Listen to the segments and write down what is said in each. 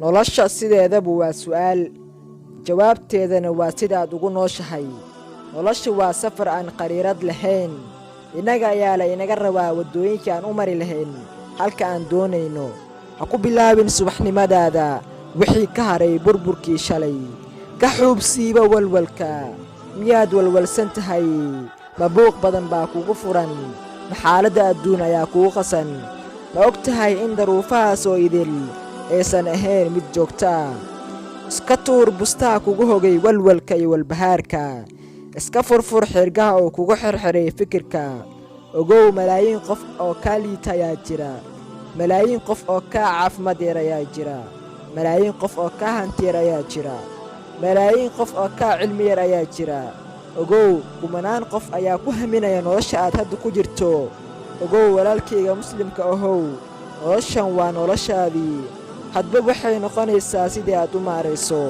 Nolosha sideedabu waa su'aal, jawaabteedana waa sidaad ugu nooshahay. Nolosha waa safar aan khariidad lahayn. Innaga ayaa la inaga rabaa waddooyinkii aan u mari lahayn halka aan doonayno. Ha ku bilaabin subaxnimadaada wixii ka haray burburkii shalay. Ka xuubsiiba walwalka. Miyaad walwalsan tahay? Ma buuq badan baa kugu furan? Ma xaaladda adduun ayaa kugu qasan? Ma og tahay in daruufahaas oo idil aysan ahayn mid joogto ah? Iska tuur bustaha kugu hogay walwalka iyo walbahaarka. Iska furfur xirgaha oo kugu xirxiray fikirka. Ogow, malaayiin qof oo kaa liita ayaa jira, malaayiin qof oo kaa caafimaad yar ayaa jira, malaayiin qof oo kaa hanti yar ayaa jira, malaayiin qof oo kaa cilmi yar ayaa jira. Ogow, kumanaan qof ayaa ku haminaya nolosha aad hadda ku jirto. Ogow, walaalkayga Muslimka ahow, noloshan waa noloshaadii. Hadba waxay noqonaysaa sidii aad u maarayso.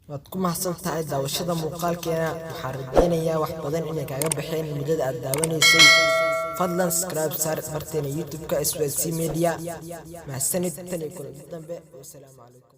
Waad ku mahadsan tahay daawashada muuqaalkeena. Waxaan rajaynayaa wax badan inay kaaga baxeen muddada aad daawanaysay. Fadlan subscribe saar barteena YouTube-ka SYC Media. Mahadsanid. Tan iyo kulanti dambe, wasalaamu calaykum.